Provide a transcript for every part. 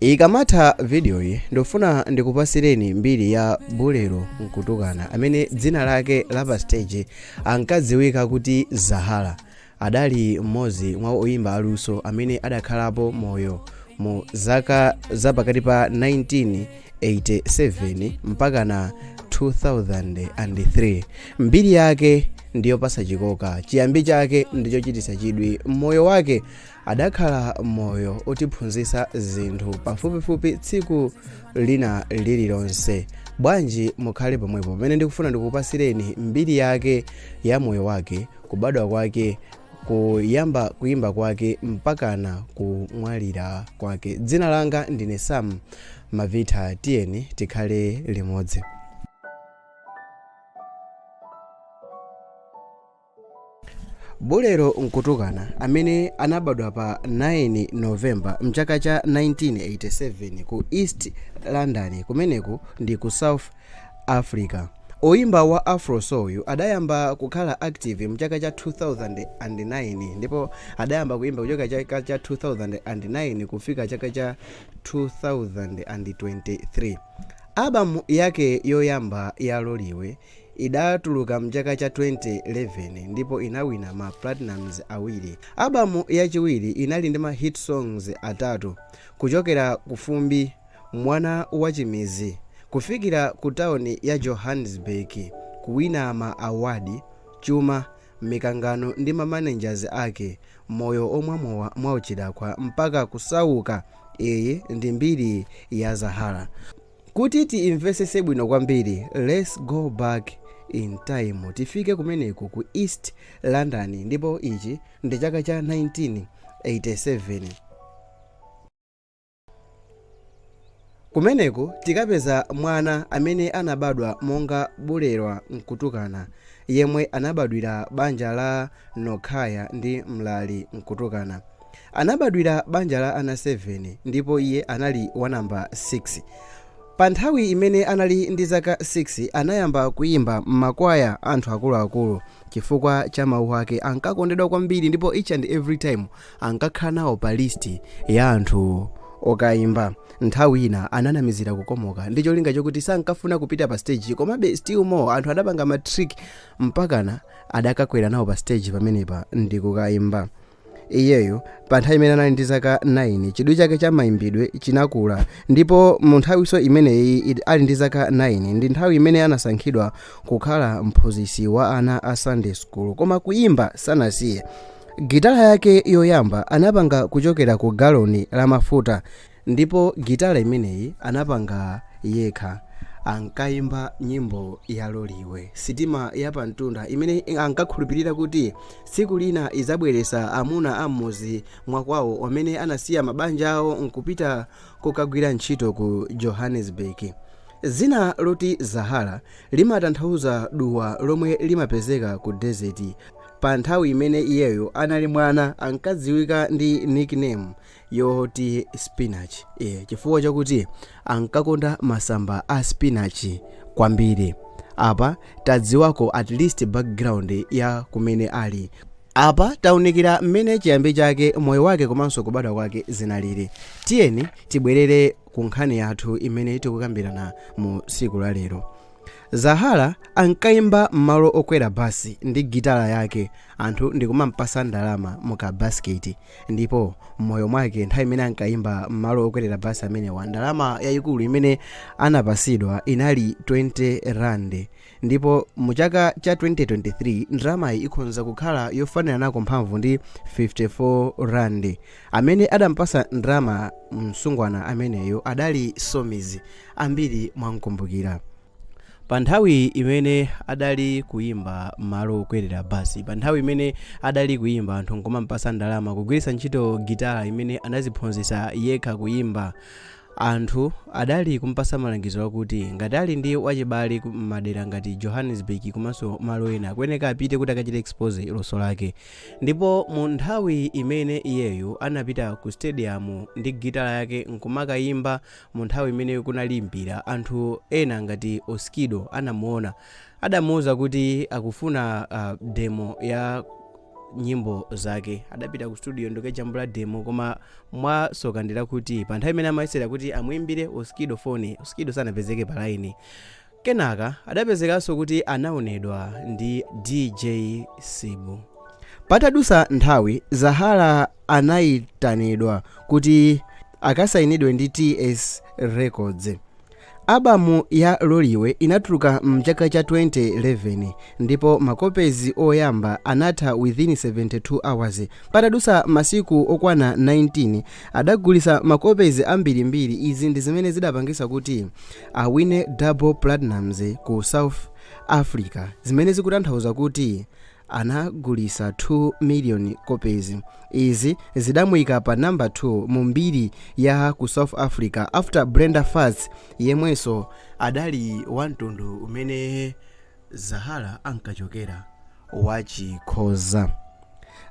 Ikamatha vidiyoyi ndikufuna ndikupasireni mbiri ya Bulelwa Mkutukana amene dzina lake la pa stage ankadziwika kuti Zahara. Adali mmodzi mwa oyimba aluso amene adakhalapo moyo mu zaka za pakati pa 1987 mpakana 2003. Mbiri yake ndiyopasa chikoka, chiyambi chake ndichochititsa chidwi, moyo wake adakhala moyo otiphunzitsa zinthu pafupifupi tsiku lina lililonse. Bwanji mukhale pomwepo pamene ndikufuna ndikupasireni mbiri yake ya moyo wake, kubadwa kwake, kuyamba kuyimba kwake mpakana kumwalira kwake. Dzina langa ndine Sam Mavita, tiyeni tikhale limodzi. Bulelwa Mkutukana amene anabadwa pa 9 November mchaka cha 1987 ku East London kumeneku ndi ku South Africa. Oyimba wa Afro Soul adayamba kukhala active mchaka cha 2009 ndipo adayamba kuyimba kuchoka chaka cha 2009 kufika chaka cha 2023. Album yake yoyamba ya Loliwe idatuluka mchaka cha 2011 ndipo inawina ma platinums awiri. Album yachiwiri inali ndi ma hit songs atatu kuchokera ku fumbi, mwana wachimizi, kufikira ku tawuni ya Johannesburg, kuwina ma award, chuma, mikangano ndi ma managers ake, moyo omwa mowa mwauchidakwa mpaka kusauka. Iyi ndi mbiri ya Zahara. Kuti tiimvesese bwino kwambiri, let's go back in time tifike kumeneku ku East London ndipo ichi ndi chaka cha 1987. Kumeneku tikapeza mwana amene anabadwa monga Bulelwa Mkutukana yemwe anabadwira banja la Nokhaya ndi Mlali Mkutukana. Anabadwira banja la ana 7 ndipo iye anali wa namba 6. Pa nthawi imene anali ndi zaka 6 anayamba kuyimba m'makwaya anthu akuluakulu chifukwa cha mawu ake ankakondedwa kwambiri ndipo each and every time ankakhala nawo pa list ya anthu okayimba. Nthawi ina ananamizira kukomoka ndi cholinga chokuti sankafuna kupita pa stage, komabe still more anthu adapanga ma trick mpakana adakakwera nawo pa stage pamenepa ndi kukayimba. Iyeyo pa nthawi imene anali ndi zaka 9 chidwi chake cha mayimbidwe chinakula ndipo mu nthawinso imeneyi ali ndi zaka 9 ndi nthawi imene anasankhidwa kukhala mphunzitsi wa ana a Sunday school, koma kuyimba sanasiye. Gitala yake yoyamba anapanga kuchokera ku galoni la mafuta ndipo gitala imeneyi anapanga yekha. Ankayimba nyimbo ya Loliwe, sitima yapamtunda imene ankakhulupirira kuti tsiku lina izabweresa amuna a m'mudzi mwakwawo amene anasiya mabanja awo nkupita kukagwira ntchito ku Johannesburg. Dzina loti Zahara limatanthauza duwa lomwe limapezeka ku desert. Pa nthawi imene iyeyo anali mwana ankadziwika ndi nickname yoti Spinach chifukwa chakuti ankakonda masamba a spinach kwambiri. Apa tadziwako at least background ya kumene ali. Apa taunikira mmene chiyambi chake, moyo wake komanso kubadwa kwake zinalili. Tiyeni tibwerere ku nkhani yathu imene tikukambirana mu tsiku la lero. Zahara ankayimba m'malo okwera basi ndi gitala yake, anthu ndikumampasa ndalama mu ka basket, ndipo m'moyo mwake nthawi imene ankayimba m'malo okwerera basi amenewa ndalama yayikulu imene anapasidwa inali 20 rand, ndipo mu chaka cha 2023 ndalamayi ikhonza kukhala yofanira nako mphamvu ndi 54 rand. Amene adampasa ndalama msungwana ameneyo adali Somizi, ambiri mwamkumbukira. Pa nthawi imene adali kuyimba malo okwerera basi, pa nthawi imene adali kuyimba anthu nkumampasa ndalama kugwiritsa ntchito gitala imene anaziphunzitsa yekha kuyimba, anthu adali kumpasa malangizo akuti ngati ali ndi wachibale m'madera ngati Johannesburg komanso malo ena akuyeneka apite kuti akachite expose luso lake. Ndipo mu nthawi imene iyeyu anapita ku stadium ndi gitala yake nkumakayimba mu nthawi imene kunali mpira, anthu ena ngati Oskido anamuona, adamuuza kuti akufuna demo ya Nyimbo zake adapita ku studio ndikujambula demo, koma mwasokandira kuti pa nthawi imene amayesera kuti amuimbire Oskido foni, Oskido sanapezeke pa line. Kenaka adapezekanso kuti anaonedwa ndi DJ Sibu. Patadusa nthawi, Zahara anayitanidwa kuti akasayinidwe ndi TS Records. Albamu ya Loliwe inatuluka mchaka cha 2011 ndipo makopezi oyamba anatha within 72 hours. Patadusa masiku okwana 19 adagulisa makopezi ambirimbiri. Izi ndi zimene zidapangisa kuti awine double platinums ku South Africa, zimene zikutanthauza kuti anagulisa 2 million copies. Izi zidamuyika pa number 2 mu mbiri ya ku South Africa after Brenda Fassie, yemwenso adali wamtundu umene Zahara ankachokera, wachikhoza.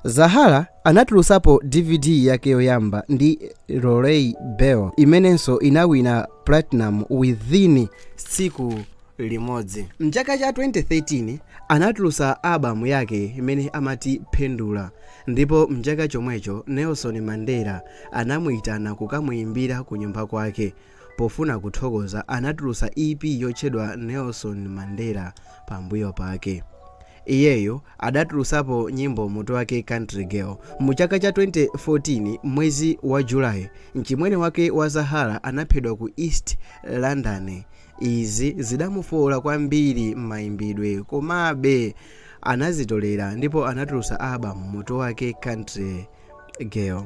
Zahara anatulusapo DVD yake yoyamba ndi Lorey Bell, imenenso inawina platinum within tsiku limodzi. Mchaka cha 2013 anatulusa albamu yake imene amati Phendula, ndipo mchaka chomwecho Nelson Mandela anamuyitana kukamuyimbira ku nyumba kwake. Pofuna kuthokoza, anatulusa EP yotchedwa Nelson Mandela. Pambuyo pake iyeyo adatulusapo nyimbo mutu wake Country Girl. Mu chaka cha 2014, mwezi wa Julayi, mchimwene wake wa Zahara anaphedwa ku East London. Izi zidamufowola kwambiri m'mayimbidwe, komabe anazitolera ndipo anatulusa album mutu wake Country Girl.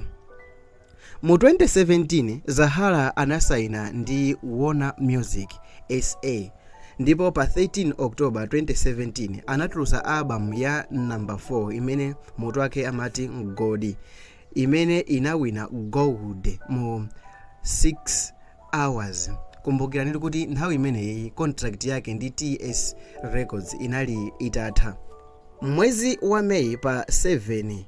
Mu 2017 Zahara anasayina ndi Warner Music SA, ndipo pa 13 October 2017 anatulusa album ya number 4 imene mutu wake amati Mgodi, imene inawina gold mu 6 hours. Kumbukirani kuti nthawi imeneyi contract yake ndi TS Records inali itatha. Mwezi wa Meyi pa 7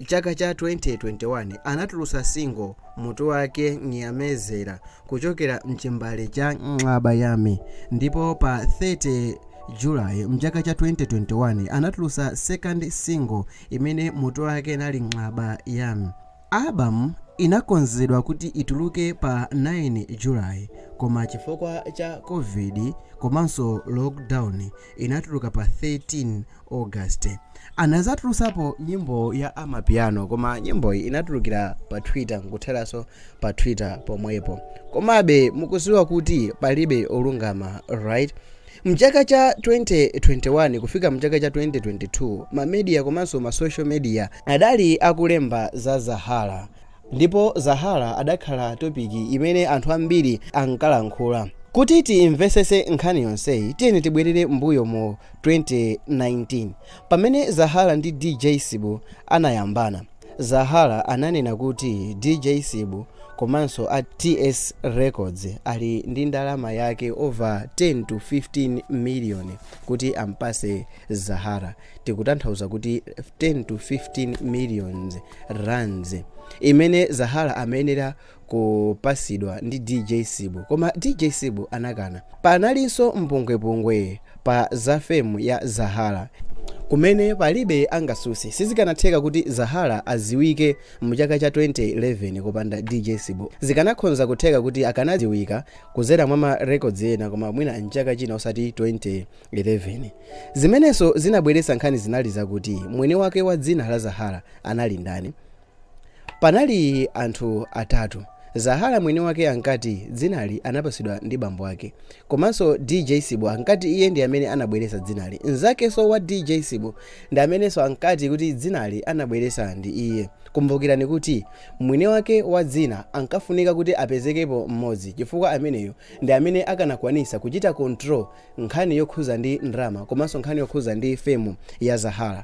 chaka cha 2021 anatulusa single mutu wake Nyamezera kuchokera mchimbale cha Nqaba Yami, ndipo pa 30 Julayi mchaka cha 2021 anatulusa second single imene mutu wake nali Nqaba Yami. Album inakonzedwa kuti ituluke pa 9 Julayi, koma chifukwa cha COVID komanso lockdown inatuluka pa 13 August. Anazatulusapo nyimbo ya amapiano, koma nyimboyi inatulukira pa Twitter nkutheranso pa Twitter pomwepo. Komabe mukuziwa kuti palibe olungama, right? Mchaka cha 2021 kufika mchaka cha 2022, ma media komanso ma social media adali akulemba za Zahara, ndipo Zahara adakhala topic imene anthu ambiri ankalankhula. Kuti timvesese nkhani yonseyi, tiyeni tibwerere mbuyo mu 2019 pamene Zahara ndi DJ Sibu anayambana. Zahara ananena kuti DJ Sibu komanso a TS Records ali ndi ndalama yake over 10 to 15 million kuti ampase Zahara. Tikutanthauza kuti 10 to 15 millions rands imene Zahara amayenera kupasidwa ndi DJ Sibu, koma DJ Sibu anakana. Panalinso mpungwepungwe pa za fame ya Zahara, kumene palibe angasuse. Sizikanatheka kuti Zahara aziwike mu chaka cha 2011 kupanda DJ Sibu. Zikanakhonza kutheka kuti akanadziwika kuzera mwa ma records ena, koma mwina mchaka china, osati 2011. Zimenenso zinabweretsa nkhani zinali zakuti mwini wake wa dzina la Zahara anali ndani? Panali anthu atatu. Zahara mwini wake ankati dzinali anapasidwa ndi bambo ake, komanso DJ Sibu ankati iye ndi amene anabweretsa dzinali. Nzakenso wa DJ Sibu ndi amenenso ankati kuti dzinali anabweretsa ndi iye. Kumbukirani kuti mwini wake wa dzina ankafunika kuti apezekepo mmodzi, chifukwa ameneyo ndi amene akanakwanisa kuchita control nkhani yokhuza ndi ndalama komanso nkhani yokhuza ndi fame ya Zahara.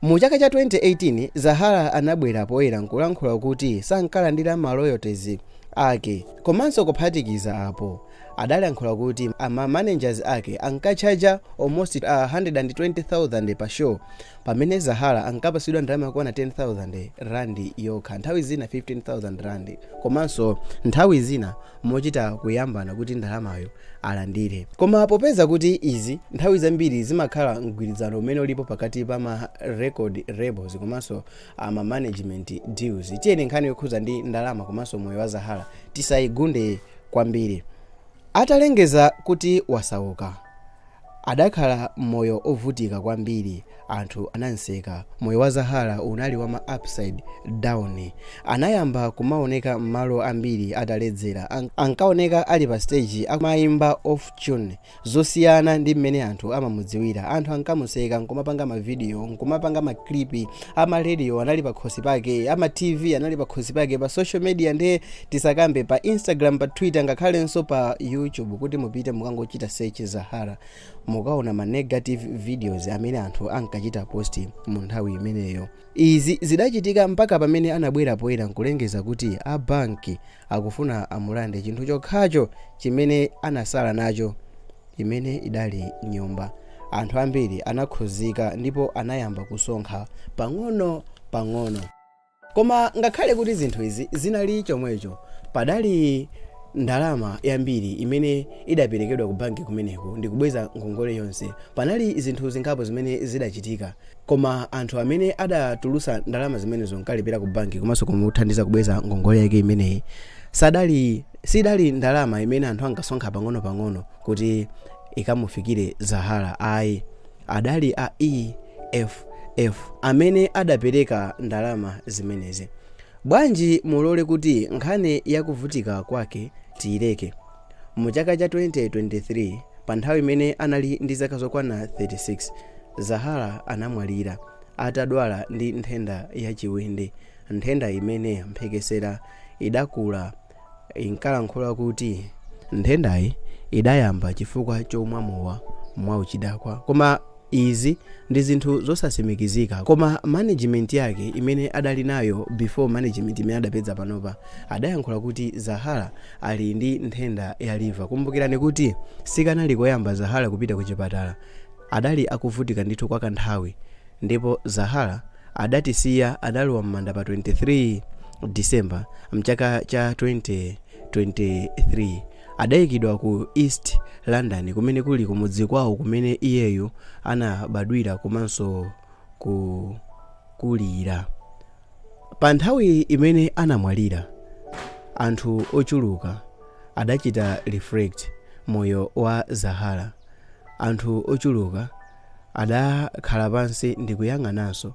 Mu chaka cha 2018 Zahara anabwera poyera nkulankhula kuti sankalandira ma royalties ake. Komanso kuphatikiza apo, adalankhula kuti ama managers ake ankachaja almost 120,000 pa show, pamene Zahara ankapasidwa ndalama yokwana 10,000 rand yokha, nthawi zina 15,000 rand, komanso nthawi zina mochita kuyambana kuti ndalamayo alandire. Koma popeza kuti izi nthawi zambiri zimakhala mgwirizano umene ulipo pakati pa ma record labels komanso ama management deals, tiyeni nkhani yokhuza ndi ndalama komanso moyo wa Zahara tisayigunde kwambiri. Atalengeza kuti wasauka, adakhala moyo ovutika kwambiri. Anthu ananseka. Moyo wa Zahara unali wa ma upside down. Anayamba kumaoneka m'malo ambiri ataledzera. Ankaoneka ali pa stage amayimba off tune, zosiyana ndi mmene anthu amamudziwira. Anthu ankamuseka, nkumapanga mavidiyo, nkumapanga ma clip. Ama radio anali pa khosi pake, ama TV anali pa khosi pake, pa social media ndiye tisakambe, pa Instagram, pa Twitter, ngakhalenso pa YouTube. Kuti mupite mukangochita search Zahara, mukaona ma negative videos amene anthu ankachita post mu nthawi imeneyo. Izi zidachitika mpaka pamene anabwera poyera nkulengeza kuti a banki akufuna amulande chinthu chokhacho chimene anasala nacho, imene idali nyumba. Anthu ambiri anakhuzika ndipo anayamba kusonkha pang'ono pang'ono. Koma ngakhale kuti zinthu izi zinali chomwecho, padali ndalama yambiri imene idaperekedwa ku banki kumeneko ndi kubweza ngongole yonse. Panali zinthu zingapo zimene zidachitika, koma anthu amene adatulusa ndalama zimenezo nkalipira ku banki komanso kumuthandiza kubweza ngongole yake imeneyi sadali, sidali ndalama imene anthu ankasonkha pang'ono-pang'ono kuti ikamufikire Zahara, ayi. Adali a EFF amene adapereka ndalama zimenezi. Bwanji mulole kuti nkhani yakuvutika kwake tiyileke. Mu chaka cha 2023, pa nthawi imene anali ndi zaka zokwana 36, Zahara anamwalira atadwala ndi nthenda yachiwindi, nthenda imene mphekesera idakula inkalankhula kuti nthendayi idayamba chifukwa chomwa mowa mwauchidakwa. Koma izi ndi zinthu zosasimikizika. Koma management yake imene adali nayo before management imene adapeza panopa adayankhula kuti Zahara ali ndi nthenda ya liver. Kumbukirani kuti sikanali koyamba Zahara kupita ku chipatala. Adali akuvutika ndithu kwa kanthawi, ndipo Zahara adatisiya, adalowa m'manda pa 23 December mchaka cha 2023. Adayikidwa ku East London, kumene kuli kumudzi kwawo kumene iyeyu anabadwira komanso kukulira. Pa nthawi imene anamwalira, anthu ochuluka adachita reflect moyo wa Zahara. Anthu ochuluka adakhala pansi ndi kuyang'ananso.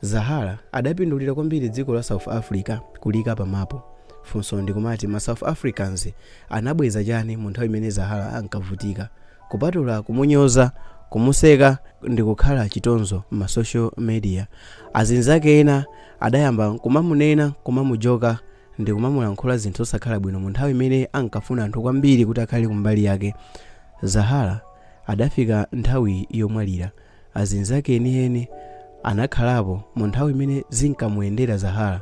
Zahara adapindulira kwambiri dziko la South Africa kulika pamapo. Funso ndikumati, ma South Africans anabweza chani mu nthawi imene Zahara ankavutika, kupatula kumunyoza, kumuseka ndi kukhala chitonzo ma social media? Azinzake ena adayamba kumamunena, kumamujoka ndi kumamulankhula zinthu zosakhala bwino mu nthawi imene ankafuna anthu kwambiri kuti akhale kumbali yake. Zahara adafika nthawi yomwalira, azinzake enieni anakhalapo mu nthawi imene zinkamuyendera Zahara,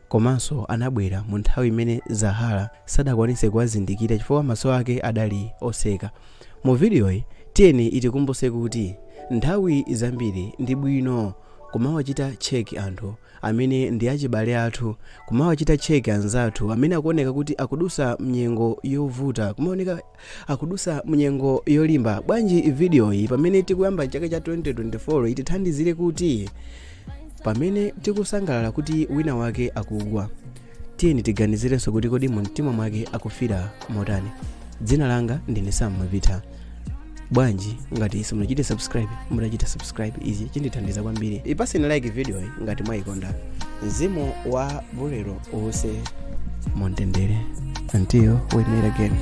komanso anabwera mu nthawi imene Zahara sadakwanise kuwazindikira chifukwa maso ake adali oseka. Mu vidiyoyi, tiyeni itikumbuse kuti nthawi zambiri ndi bwino kumawachita check anthu amene ndi achibale athu, kumawachita check anzathu amene akuoneka kuti akudusa mnyengo yovuta, kumaoneka akudusa mnyengo yolimba. Bwanji vidiyoyi, pamene tikuyamba chaka cha 2024, itithandizire kuti pamene tikusangalala kuti wina wake akugwa, tiyeni tiganizirenso kuti kodi mu mtima mwake akufira motani? Dzina langa ndine Sam Mavita. Bwanji ngati simunachite subscribe, mutachita subscribe, izi chindithandiza kwambiri. Ipaseni like video iyi ngati mwayikonda. Mzimu wa Bulelo uwuse mumtendere. Until we meet again.